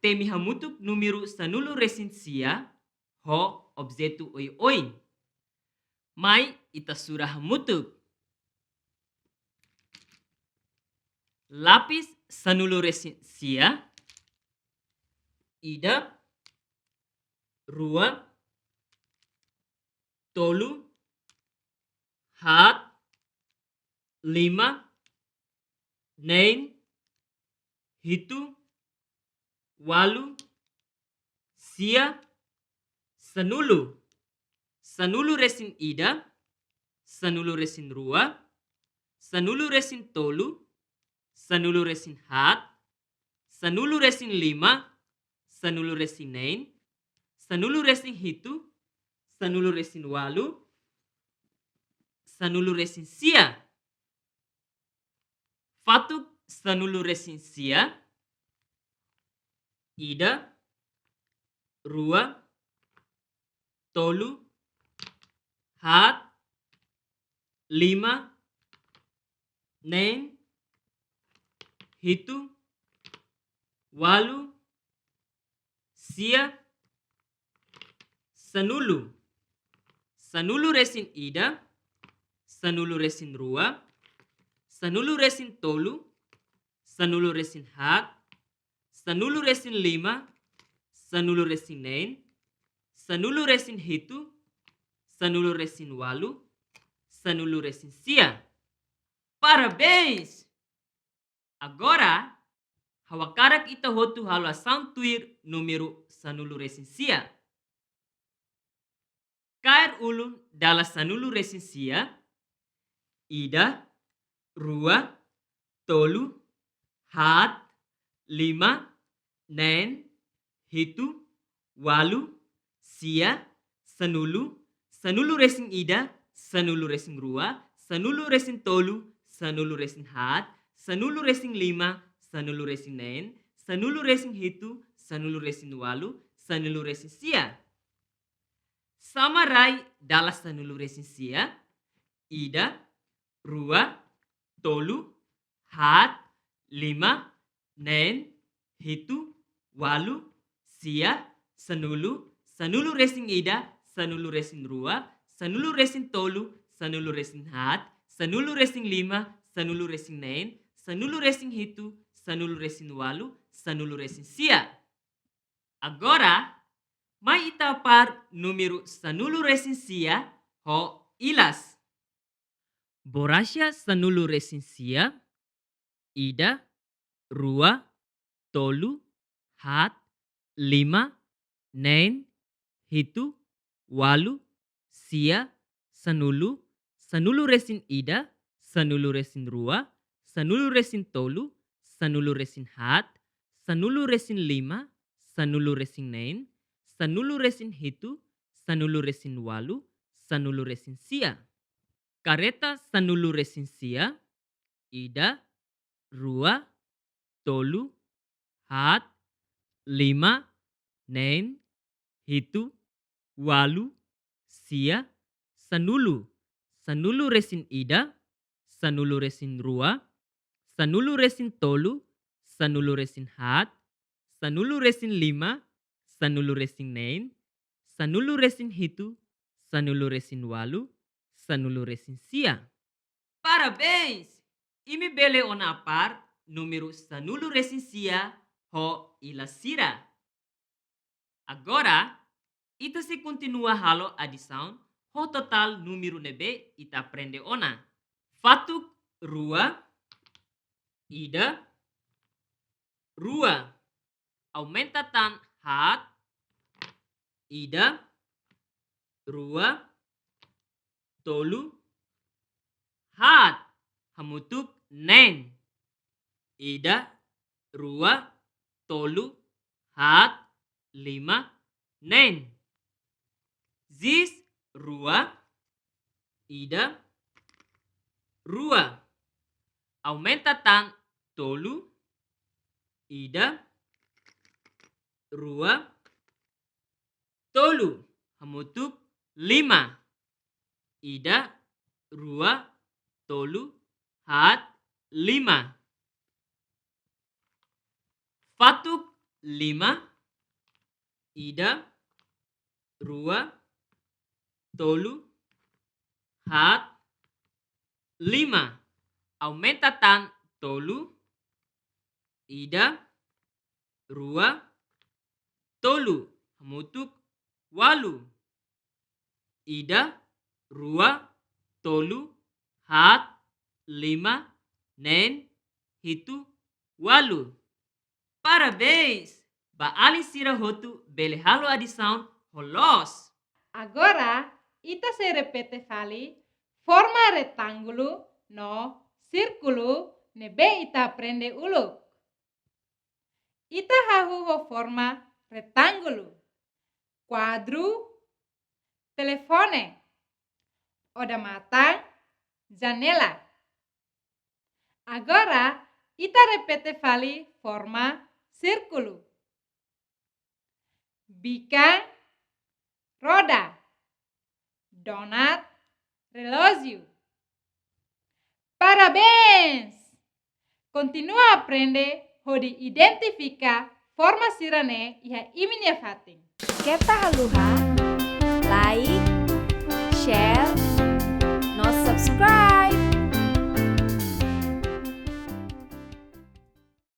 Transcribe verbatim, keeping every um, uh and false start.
temi hamutuk númeru sanulu-resin-sia ho objetu oioin. Mai ita sura hamutuk. Lapis sanulu-resin-sia. Ida, rua, tolu, haat, lima, neen, hitu, ualu, sia, sanulu. Sanulu-resin-ida, sanulu-resin-rua, sanulu-resin-tolu, sanulu-resin-haat, sanulu-resin-lima, sanulu-resin-neen, sanulu-resin-hitu, sanulu-resin-ualu, sanulu-resin-sia. Fatuk sanulu-resin-sia. Ida, rua, tolu, haat, lima, neen, hitu, ualu, sia, sanulu. Sanulu-resin-ida, sanulu-resin-rua, sanulu-resin-tolu, sanulu-resin-haat, sanulu-resin-lima, sanulu-resin-neen, sanulu-resin-hitu, sanulu-resin-ualu, sanulu-resin-sia. Parabéns! Agora, ha'u hakarak ita hotu halo asaun tuir númeru sanulu-resin-sia. Kaer ulun dala sanulu-resin-sia. Ida, rua, tolu, haat, lima, neen, hitu, ualu, sia, sanulu, sanulu-resin-ida, sanulu-resin-rua, sanulu-resin-tolu, sanulu-resin-haat, sanulu-resin-lima, sanulu-resin-neen, sanulu-resin-hitu, sanulu-resin-ualu, sanulu-resin-sia. Sama rai dala sanulu-resin-sia. Ida, rua, tolu, haat, lima, neen, hitu, ualu, sia, sanulu, sanulu-resin-ida, sanulu-resin-rua, sanulu-resin-tolu, sanulu-resin-haat, sanulu-resin-lima, sanulu-resin-neen, sanulu-resin-hitu, sanulu-resin-ualu, sanulu-resin-sia. Agora, mai ita apár númeru sanulu-resin-sia ho ilas. Borraxa sanulu-resin-sia. Ida, rua, tolu, haat, lima, neen, hitu, ualu, sia, sanulu, sanulu-resin-ida, sanulu-resin-rua, sanulu-resin-tolu, sanulu-resin-haat, sanulu-resin-lima, sanulu-resin-neen, sanulu-resin-hitu, sanulu-resin-ualu, sanulu-resin-sia. Kareta sanulu-resin-sia. Ida, rua, tolu, haat, lima, neen, hitu, ualu, sia, sanulu, sanulu-resin-ida, sanulu-resin-rua, sanulu-resin-tolu, sanulu-resin-haat, sanulu-resin-lima, sanulu-resin-neen, sanulu-resin-hitu, sanulu-resin-ualu, sanulu-resin-sia. Parabéns! Imi bele ona apár númeru sanulu-resin-sia ho ilas sira. Agora, ita sei kontinua halo adisaun ho totál númeru ne'ebé ita aprende ona. Fatuk rua, ida, rua. Aumenta tan haat, ida, rua, tolu, haat. Hamutuk neen. Ida, rua, tolu, haat, lima, neen. Zis rua, ida, rua. Aumenta tan tolu, ida, rua, tolu. Hamutuk lima. Ida, rua, tolu, haat, lima. Fatuk lima, ida, rua, tolu, haat, lima. Aumenta tan tolu, ida, rua, tolu. Hamutuk ualu. Ida, rua, tolu, haat, lima, neen, hitu, ualu. Parabéns! Ba alin sira hotu bele halo adisaun ho loos. Agora, ita sei repete fali forma retángulu no sírkulu ne'ebé ita aprende uluk. Ita hahú ho forma retángulu, kuadru, telefone, odamatan, janela. Agora, ita repete fali forma sírkulu. Bikan, roda. Donat, relójiu. Parabéns! Kontinua aprende hodi identifika forma sira-ne'e iha imi-nia fatin. Keta haluha, like,